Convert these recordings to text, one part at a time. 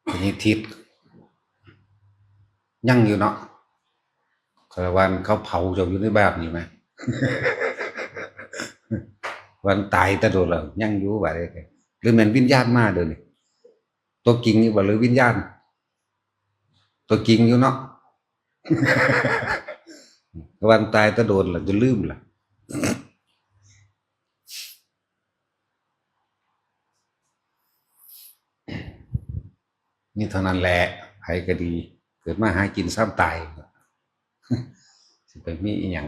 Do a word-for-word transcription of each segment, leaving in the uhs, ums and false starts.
ทีนี้ทิศยังอยู่เนาะ คารวานเขาเผาเจ้าอยู่ในบ้านอยู่ไหม วันตายแต่โดนแล้วยังอยู่บ่าได้ หรือแม่นวิญญาณมาเดี๋ยวนี้ ตัวจริงอยู่บ่หรือวิญญาณ ตัวจริงอยู่เนาะ วันตายแต่โดนแล้วจะลืมล่ะ นี่เท่านั้นแหละ ใครก็ดี เกิดมาหากินซ้ำตาย สิไปมีอีหยัง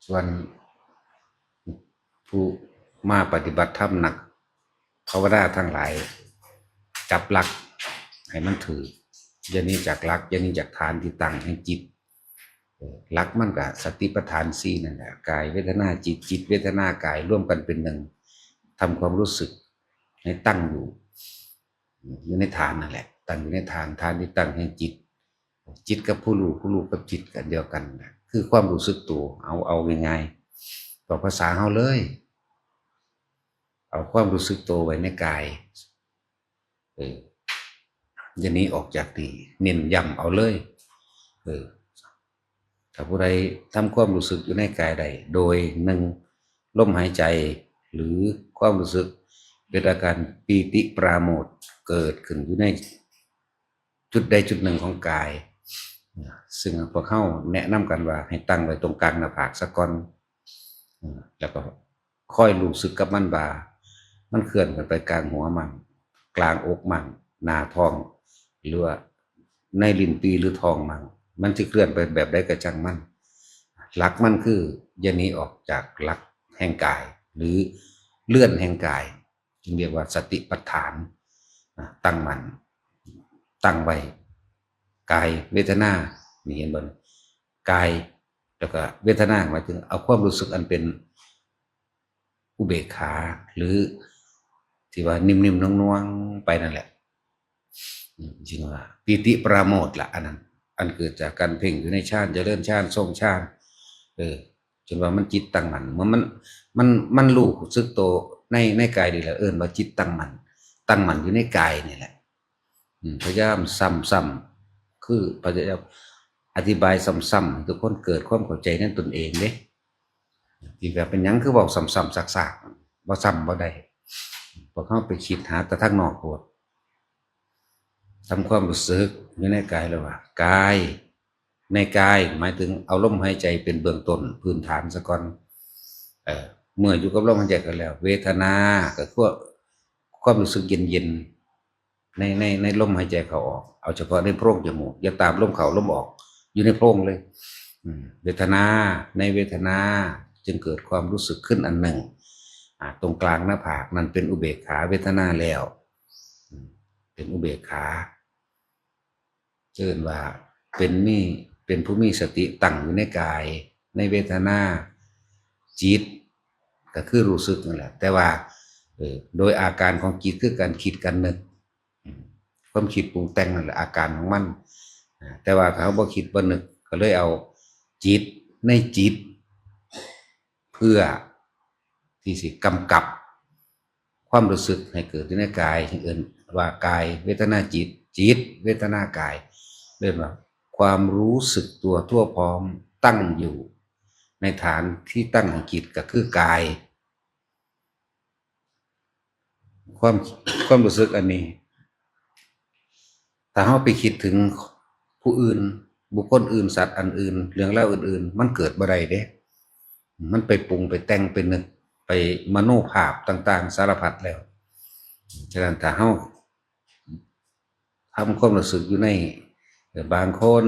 ส่วนผู้มาปฏิบัติธรรมหนัก ภาวนาทั้งหลาย จับหลักให้มันถือ อย่าหนีจากหลัก อย่าหนีจากฐานที่ตั้งแห่งจิต เออ หลักมันก็สติปัฏฐานสี่นั่นแหละ กายเวทนาจิต จิตเวทนากายรวมกันเป็นหนึ่ง ทำความรู้สึกให้ตั้งอยู่ อยู่ในฐานนั่นแหละ ตั้งอยู่ในฐาน ฐานที่ตั้งแห่งจิต จิตกับผู้รู้ ผู้รู้กับจิตกันเดียวกันนะ คือความรู้สึกตัว เอา เอาง่ายๆ บอกภาษาเฮาเลย เอาความรู้สึกตัวไว้ในกาย เออ อย่าหนีออกจากนี่ เน้นย้ำเอาเลย เออ ถ้าผู้ใดทำความรู้สึกอยู่ในกายได้ โดยหนึ่ง ลมหายใจ หรือความรู้สึกเป็นอาการปีติปราโมทย์เกิดขึ้นอยู่ในจุดใดจุดหนึ่งของกาย ซึ่งพวกเฮาแนะนำกันว่าให้ตั้งไว้ตรงกลางหน้าผากซะก่อน แล้วก็คอยรู้สึกกับมันว่า มันเคลื่อนขึ้นไปกลางหัวมั่ง กลางอกมั่ง หน้าท้อง หรือว่าในลิ้นปี่หรือท้องมั่ง มันสิเคลื่อนไปแบบใดก็ช่างมัน หลักมันคืออย่าหนีออกจากหลักแห่งกาย หรือเรือนแห่งกาย จึงเรียกว่าสติปัฏฐานนะ ตั้งมั่น ตั้งไว้ กายเวทนา นี่เห็นบ่ กาย แล้วก็เวทนา หมายถึงเอาความรู้สึกอันเป็นอุเบกขา หรือที่ว่านิ่มๆ นวลๆ ไปนั่นแหละ อืม จึงว่าปีติปราโมทย์ละ อันนั้น อันเกิดจากการเพ่งอยู่ในฌาน เจริญฌาน ทรงฌาน เออ จนว่ามันจิตตั้งมั่น เมื่อมัน มัน มันรู้สึกตัวใน ในกายนี่แหละ เอิ้นว่าจิตตั้งมั่น ตั้งมั่นอยู่ในกายนี่แหละ อืม พยายามซ้ำๆ คือพยายามอธิบายซ้ำๆ ให้ทุกคนเกิดความเข้าใจในตนเองเด้ ที่แบบเป็นหยังคือเว้าซ้ำๆ ซากๆ บ่ซ้ำบ่ได้ พวกเฮาไปคิดหาแต่ทางนอกโพด ทำความรู้สึกอยู่ในกายแล้วว่า กาย ในกาย หมายถึงเอาลมหายใจเป็นเบื้องต้นพื้นฐานซะก่อน เอ่อ เมื่ออยู่กับลมหายใจก็แล้ว เวทนา ก็คือความรู้สึกเย็นๆ ใน ใน ในลมหายใจเข้าออก เอาเฉพาะในโพรงจมูก อย่าตามลมเข้าลมออก อยู่ในโพรงเลย อืม เวทนา ในเวทนาจึงเกิดความรู้สึกขึ้นอันหนึ่ง อ่า ตรงกลางหน้าผาก นั่นเป็นอุเบกขาเวทนาแล้ว อืม เป็นอุเบกขา เอิ้นว่าเป็นมี เป็นผู้มีสติตั้งอยู่ในกาย ในเวทนา จิต ก็คือรู้สึกนั่นแหละ แต่ว่า เอ่อ โดยอาการของจิตคือการคิดการนึก อืม ความคิดปรุงแต่งนั่นแหละอาการของมัน อ่า แต่ว่าถ้าเราบ่คิดบ่นึก ก็เลยเอาจิตในจิต เพื่อที่สิกำกับความรู้สึกให้เกิดอยู่ในกาย เอิ้นว่ากายเวทนาจิต จิตเวทนากาย เรียกว่าความรู้สึกตัวทั่วพร้อมตั้งอยู่ในฐานที่ตั้งของจิตก็คือกาย ความ ความรู้สึกอันนี้ ถ้าเราไปคิดถึงผู้อื่น บุคคลอื่น สัตว์อันอื่น เรื่องราวอื่นๆ มันเกิดบ่ได้เด้ มันไปปรุงไปแต่งไปนึกไปมโนภาพต่างๆ สารพัดแล้ว ฉะนั้นถ้าเราทำความรู้สึกอยู่ใน เอ่อ บางคน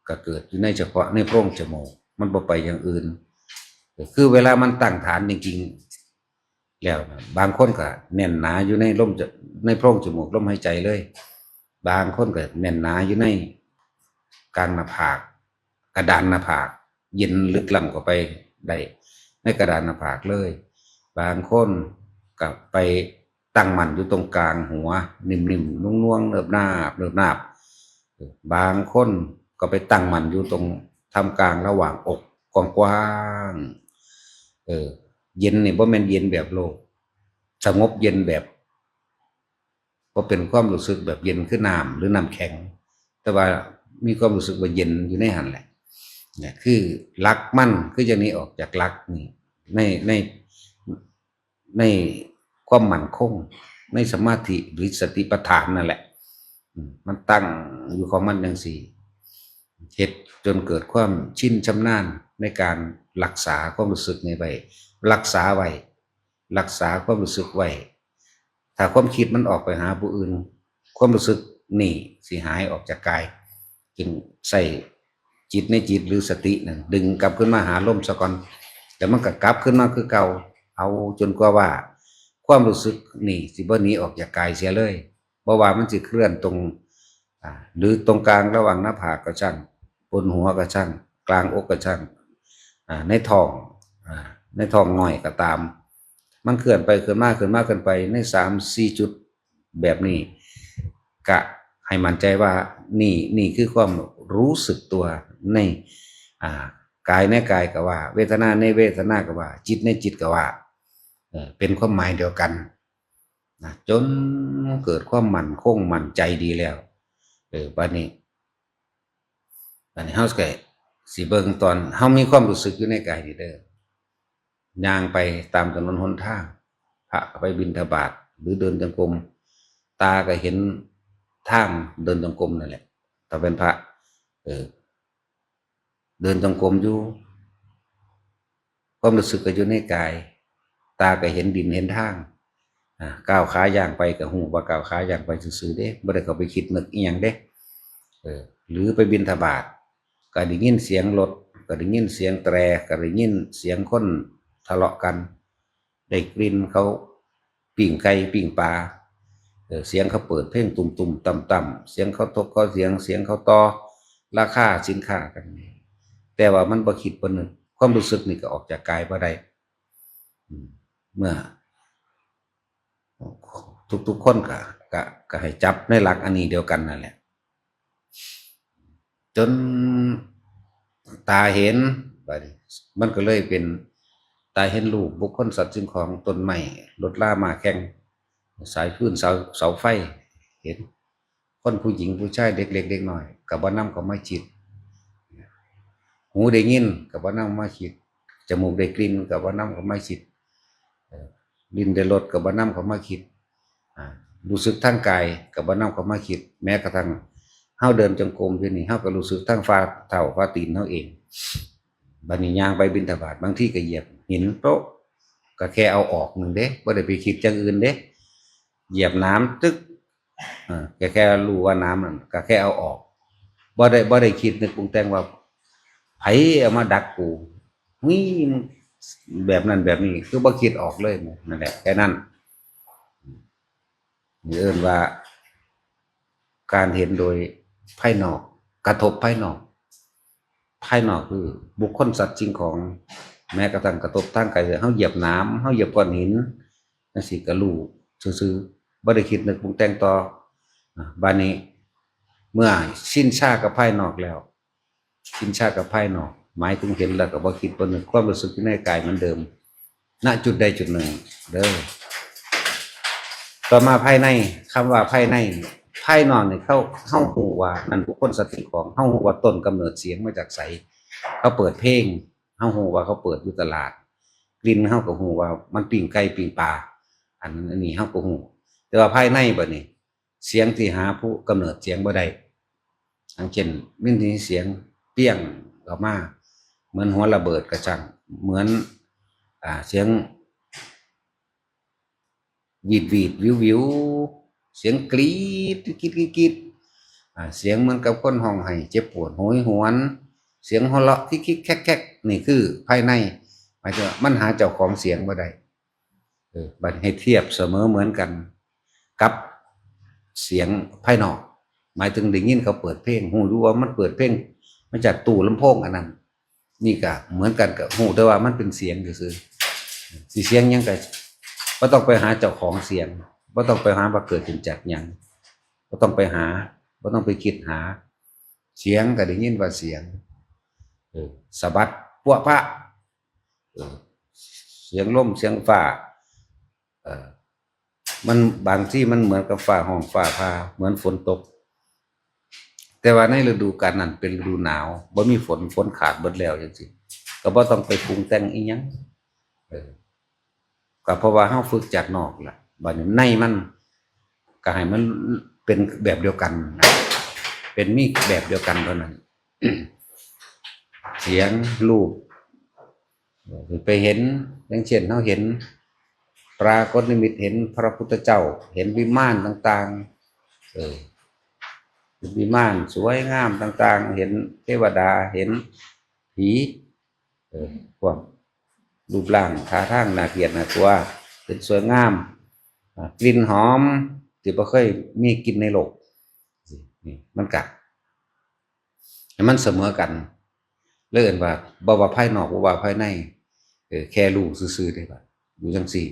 ก็เกิดอยู่ในเฉพาะในโพรงจมูก มันบ่ไปอย่างอื่น ก็คือเวลามันตั้งฐานจริงๆ แล้วนะ บางคนก็แน่นหนาอยู่ในลมจะ ในโพรงจมูกลมหายใจเลย บางคนก็แน่นหนาอยู่ในกลางหน้าผาก กระดานหน้าผาก เย็นลึกล้ำเข้าไปได้ในกระดานหน้าผากเลย บางคนก็ไปตั้งมั่นอยู่ตรงกลางหัว นิ่มๆ นุ่งๆ เนิบนาบ เนิบนาบ บางคนก็ไปตั้งมั่นอยู่ตรงท่ามกลางระหว่างอกกว้าง เออ เย็นนี่บ่แม่นเย็นแบบโลก สงบเย็นแบบ บ่เป็นความรู้สึกแบบเย็นคือน้ำหรือน้ำแข็ง แต่ว่ามีความรู้สึกว่าเย็นอยู่ในหั้นแหละ เนี่ยคือหลักมันคืออย่างนี้ออกจากหลักนี่ ในในในความมั่นคง ในสมาธิหรือสติปัฏฐานนั่นแหละ อืม มันตั้งอยู่ของมันจั่งซี้ เฮ็ดจนเกิดความชินชำนาญในการรักษาความรู้สึกนี้ไว้ รักษาไว้ รักษาความรู้สึกไว้ ถ้าความคิดมันออกไปหาผู้อื่น ความรู้สึกนี่สิหายออกจากกาย จึงใส่จิตในจิตหรือสตินั่นดึงกลับขึ้นมาหาลมซะก่อน แต่มันก็กลับขึ้นมาคือเก่า เอาจนกว่าว่า ความรู้สึกนี่สิบ่หนีออกจากกายเสียเลย บ่ว่ามันสิเคลื่อนตรง อ่า หรือตรงกลางระหว่างหน้าผากก็ช่าง บนหัวก็ช่าง กลางอกก็ช่าง อ่า ในท้อง อ่า ในท้องน้อยก็ตาม มันเคลื่อนไปเคลื่อนมาเคลื่อนมาเคลื่อนไปในสามสี่จุดแบบนี้ กะให้มั่นใจว่านี่ นี่คือความรู้สึกตัวใน อ่า กายในกายก็ว่า เวทนาในเวทนาก็ว่า จิตในจิตก็ว่า เออ เป็นความหมายเดียวกันนะ จนเกิดความมั่นคงมั่นใจดีแล้ว เออ บัดนี้ บัดนี้เฮาก็สิเบิ่งตอนเฮามีความรู้สึกอยู่ในกายนี่เด้อ ย่างไปตามถนนหนทาง พระก็ไปบิณฑบาต หรือเดินจงกรม ตาก็เห็นทางเดินจงกรมนั่นแหละ ถ้าเป็นพระ เออ เดินจงกรมอยู่ ความรู้สึกก็อยู่ในกาย ตาก็เห็นดินเห็นทาง อ่า ก้าวขาย่างไปก็ฮู้ว่าก้าวขาย่างไปซื่อๆเด้ บ่ได้เข้าไปคิดนึกอิหยังเด้ เออ หรือไปบิณฑบาต ก็ได้ยินเสียงรถ ก็ได้ยินเสียงแตร ก็ได้ยินเสียงคนทะเลาะกัน ได้กลิ่นเขาปิ้งไก่ปิ้งปลา เออ เสียงเขาเปิดเพลงตุ่มๆต่ำๆ เสียงเขาถกเขาเถียง เสียงเขาต่อราคาสินค้ากัน แต่ว่ามันบ่คิดบ่นึก ความรู้สึกนี่ก็ออกจากกายบ่ได้ อืม เมื่อ ทุกๆคนก็ ก็ ก็ให้จับในหลักอันนี้เดียวกันนั่นแหละ จนตาเห็น บัดนี้มันก็เลยเป็นตาเห็นรูปบุคคลสัตว์สิ่งของ ต้นไม้ รถราม้าแข่ง สายฟืน เสา เสาไฟ เห็น คนผู้หญิงผู้ชาย เด็กเล็กเด็กน้อย ก็บ่นำเข้ามาคิด หูได้ยินก็บ่นำมาคิด จมูกได้กลิ่นก็บ่นำเข้ามาคิด เอ่อ ลิ้นได้รสก็บ่นำเข้ามาคิด อ่า รู้สึกทางกายก็บ่นำเข้ามาคิด แม้กระทั่งเฮาเดินจงกรมอยู่นี่ เฮาก็รู้สึกทางฝ่าเท้าฝ่าตีนเฮาเอง บัดนี้ย่างไปบิณฑบาต บางทีก็เหยียบหินโป๊ะ ก็แค่เอาออกหนึ่งเด้ บ่ได้ไปคิดอย่างอื่นเด้ เหยียบน้ำตึก อ่า ก็แค่รู้ว่าน้ำนั่น ก็แค่เอาออก บ่ได้ บ่ได้คิดนึกปรุงแต่งว่า ไผเอามาดักกู นี่แบบนั้นแบบนี้ คือบ่คิดออกเลย นั่นแหละ แค่นั้น นี่เอิ้นว่า การเห็นโดยภายนอก กระทบภายนอก ภายนอกคือบุคคลสัตว์สิ่งของ แม้กระทั่งกระทบทางกาย เฮาเหยียบน้ำ เฮาเหยียบก้อนหิน จั่งซี้ก็รู้ซื่อๆ บ่ได้คิดนึกปรุงแต่งต่อ อ่ะ บัดนี้ เมื่อชินชากับภายนอกแล้ว ชินชากับภายนอก หมายถึงเห็นแล้วก็บ่คิดบ่นึก ความรู้สึกอยู่ในกายเหมือนเดิม ณ จุดใดจุดหนึ่ง เด้อ ต่อมาภายใน คำว่าภายใน ภายนอกนี่ เฮา เฮาฮู้ว่านั่นบุคคลสัตว์สิ่งของ เฮาฮู้ว่าต้นกำเนิดเสียงมาจากไส เขาเปิดเพลง เฮาฮู้ว่าเขาเปิดอยู่ตลาด กลิ่นเฮาก็ฮู้ว่ามันปิ้งไก่ปิ้งปลา อัน อันนี้เฮาก็ฮู้ แต่ว่าภายในบัดนี้ เสียงที่หาผู้กำเนิดเสียงบ่ได้ อย่างเช่น มันมีเสียงเปี้ยงออกมา เหมือนหัวระเบิดก็ช่าง เหมือน อ่า เสียงหวีดหวีดวิววิว เสียงกรี๊ดกรี๊ดกรี๊ดกรี๊ด อ่า เสียงเหมือนกับคนร้องไห้เจ็บปวดโหยหวน เสียงหัวเราะคิกคิกแคกแคก นี่คือภายใน หมายถึงว่ามันหาเจ้าของเสียงบ่ได้ เออ บัดให้เทียบเสมอเหมือนกันกับเสียงภายนอก หมายถึงได้ยินเขาเปิดเพลง ฮู้อยู่ว่ามันเปิดเพลงมาจากตู้ลำโพงอันนั้น นี่ก็เหมือนกัน ก็ฮู้แต่ว่ามันเป็นเสียงซื่อๆ สิเสียงหยังก็บ่ต้องไปหาเจ้าของเสียง บ่ต้องไปหาว่าเกิดขึ้นจากหยัง บ่ต้องไปหา บ่ต้องไปคิดหา เสียงก็ได้ยินว่าเสียง เออ สะบัดปั๊วปะ เออ เสียงลมเสียงฟ้า เออ มันบางที่มันเหมือนกับฟ้าห้องฟ้าผ่า เหมือนฝนตก แต่ว่าในฤดูกาลนั้นเป็นฤดูหนาว บ่มีฝน ฝนขาดเบิดแล้วจังซี่ ก็บ่ต้องไปปรุงแต่งอีหยัง เออ ก็เพราะว่าเฮาฝึกจากนอกล่ะ บัดนี้ในมันก็ให้มันเป็นแบบเดียวกันนะ เป็นมีแบบเดียวกันเท่านั้น เสียง รูป ไปเห็น อย่างเช่น เฮาเห็น ปรากฏนิมิต เห็นพระพุทธเจ้า เห็นวิมานต่างๆ เออ วิมานสวยงามต่างๆ เห็นเทวดา เห็นผี เออ พวกรูปร่างท่าทางน่าเกลียดน่ากลัว เป็นสวยงาม อ่า กลิ่นหอมที่บ่เคยมีกินในโลก นี่มันกะ ให้มันเสมอกัน เลยเอิ้นว่า บ่ว่าภายนอก บ่ว่าภายใน เออ แค่รู้ซื่อๆ เด้ ว่าอยู่จังซี่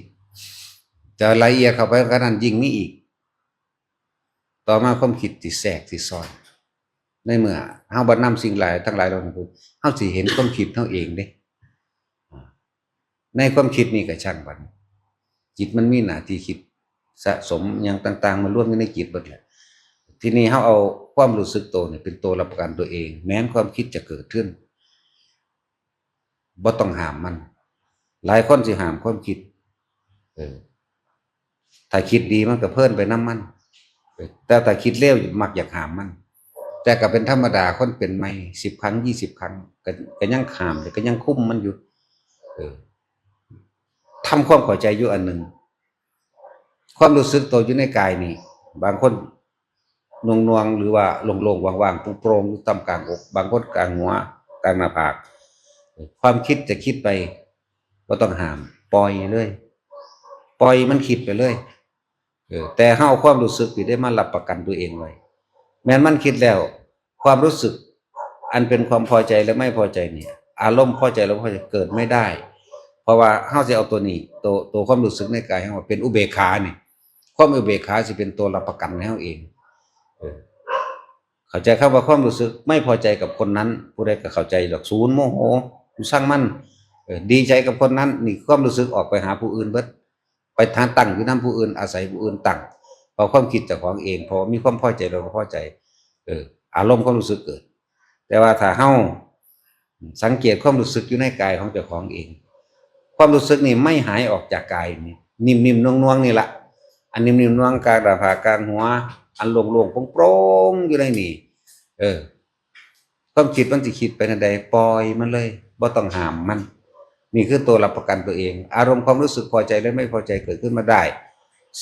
จะละเอียดเข้าไปกว่านั้นยิ่งมีอีก ต่อมาความคิดที่แทรกที่ซ้อน ในเมื่อเฮาบ่นำสิ่งหลายทั้งหลายเหล่านั้น เฮาสิเห็นความคิดเฮาเองเด้ ในความคิดนี่ก็ช่างมัน จิตมันมีหน้าที่คิด สะสมหยังต่างๆ มารวมอยู่ในจิตเบิดแหละ ทีนี้เฮาเอาความรู้สึกโตนี่เป็นตัวรับประกันตัวเอง แม้นความคิดจะเกิดขึ้น บ่ต้องห้ามมัน หลายคนสิห้ามความคิด เออ ถ้าคิดดีมันก็เพลินไปนำมัน แต่ถ้าคิดเลวมักอยากห้ามมัน แต่ก็เป็นธรรมดา คนเป็นใหม่ สิบครั้ง ยี่สิบครั้ง ก็ ก็ยังห้าม ก็ยังคุมมันอยู่ เออ ทำความเข้าใจอยู่อันหนึ่ง ความรู้สึกโตอยู่ในกายนี่ บางคนหน่วงๆ หรือว่าโล่งๆ ว่างๆ โปร่งๆ อยู่ตามกลางอก บางคนกลางหัว กลางหน้าผาก ความคิดจะคิดไป บ่ต้องห้าม ปล่อยเลย ปล่อยมันคิดไปเลย เออ แต่เฮาเอาความรู้สึกนี่ได้มารับประกันตัวเองไว้ แม้นมันคิดแล้ว ความรู้สึกอันเป็นความพอใจและไม่พอใจเนี่ย อารมณ์พอใจและไม่พอใจเกิดไม่ได้ เพราะว่าเฮาสิเอาตัวนี้ ตัว ตัวความรู้สึกในกายเฮาเป็นอุเบกขานี่ ความอุเบกขาสิเป็นตัวรับประกันให้เฮาเอง เออ เข้าใจคำว่าความรู้สึกไม่พอใจกับคนนั้น ผู้ใดก็เข้าใจดอก ศูนย์โมโห อยู่ซ่างมัน เออ ดีใจกับคนนั้น นี่ความรู้สึกออกไปหาผู้อื่นเบิด ไปหาตั้งอยู่นำผู้อื่น อาศัยผู้อื่นตั้ง เพราะความคิดเจ้าของเอง เพราะว่ามีความพอใจ เราก็พอใจ เออ อารมณ์ความรู้สึกเกิด แต่ว่าถ้าเฮาสังเกตความรู้สึกอยู่ในกายของเจ้าของเอง ความรู้สึกนี่ไม่หายออกจากกายนี่ นิ่มๆ น่วงๆ นี่ละ อันนิ่มๆ น่วงกลางหน้าผากกลางหัว อันโล่งๆ โปร่งๆ อยู่ในนี่ เออ ความคิดมันสิคิดไปแนวใด ปล่อยมันเลย บ่ต้องห้ามมัน นี่คือตัวรับประกันตัวเอง อารมณ์ความรู้สึกพอใจและไม่พอใจเกิดขึ้นมาได้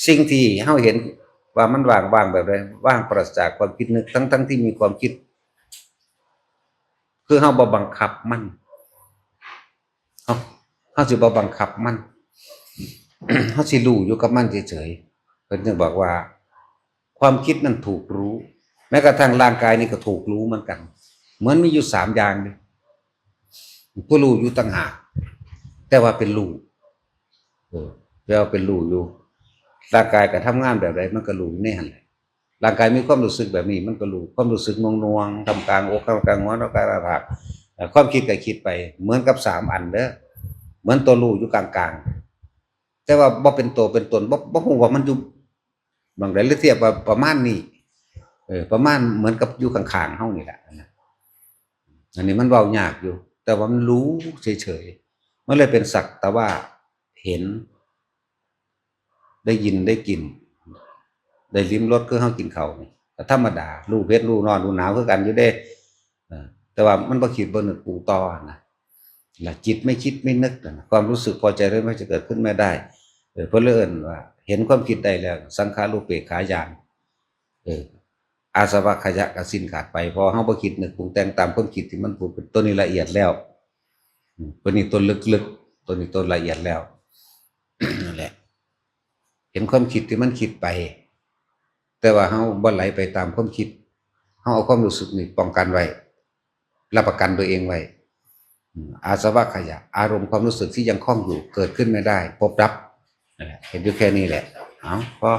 สิ่งที่เฮาเห็นว่ามันว่าง ว่างแบบใด ว่างปราศจากความคิดนึก ทั้งๆ ที่มีความคิด คือเฮาบ่บังคับมัน เฮา เฮาสิบ่บังคับมัน เฮาสิรู้อยู่กับมันเฉยๆ เพิ่นจึงบอกว่า ความคิดนั่นถูกรู้ แม้กระทั่งร่างกายนี่ก็ถูกรู้เหมือนกัน เหมือนมีอยู่สามอย่างเลย ผู้รู้อยู่ต่างหาก แต่ว่าเป็นรู้ เออ แต่ว่าเป็นรู้อยู่ ร่างกายก็ทำงานแบบใด มันก็รู้อยู่ในหั่นแหละ ร่างกายมีความรู้สึกแบบนี้ มันก็รู้ ความรู้สึกหน่วงๆ ท่ามกลางอก ท่ามกลางหัว ท่ามกลางหน้าผาก เอ่อ ความคิดก็คิดไป เหมือนกับสามอันเด้อ เหมือนตัวรู้อยู่กลางๆ แต่ว่าบ่เป็นตัวเป็นตน บ่ บ่ฮู้ว่ามันอยู่หม่องใด หรือเทียบว่าประมาณนี้ เออ ประมาณเหมือนกับอยู่ข้างๆ เฮานี่แหละนะ อันนี้มันเว้ายากอยู่ แต่ว่ามันรู้เฉยๆ มันเลยเป็นสักแต่ว่าเห็น ได้ยิน ได้กลิ่น ได้ลิ้มรส คือเฮากินข้าวนี่ ก็ธรรมดา รู้เผ็ด รู้ร้อน รู้หนาวคือกันอยู่เด้ เออ แต่ว่ามันบ่คิดบ่นึกปรุงต่อนะ และจิตไม่คิดไม่นึกนะ ความรู้สึกพอใจหรือไม่พอใจเกิดขึ้นไม่ได้ เออ เพิ่นเลยเอิ้นว่า เห็นความคิดได้แล้ว สังขารูปเปกขาญาณ เออ อาสวะขยะก็สิ้นขาดไป เพราะเฮาบ่คิดนึกปรุงแต่งตามความคิดที่มันปรุงเป็น ตัวนี้ละเอียดแล้ว อืม ตัวนี้ตัวลึกๆ ตัวนี้ตัวละเอียดแล้ว นั่นแหละ เห็นความคิดที่มันคิดไป แต่ว่าเฮาบ่ไหลไปตามความคิด เฮาเอาความรู้สึกนี่ป้องกันไว้ รับประกันตัวเองไว้ อืม อาสวะขยะ อารมณ์ความรู้สึกที่ยังคล้องอยู่ เกิดขึ้นไม่ได้ พบดับ นั่นแหละ เห็นอยู่แค่นี้แหละ เอา พอ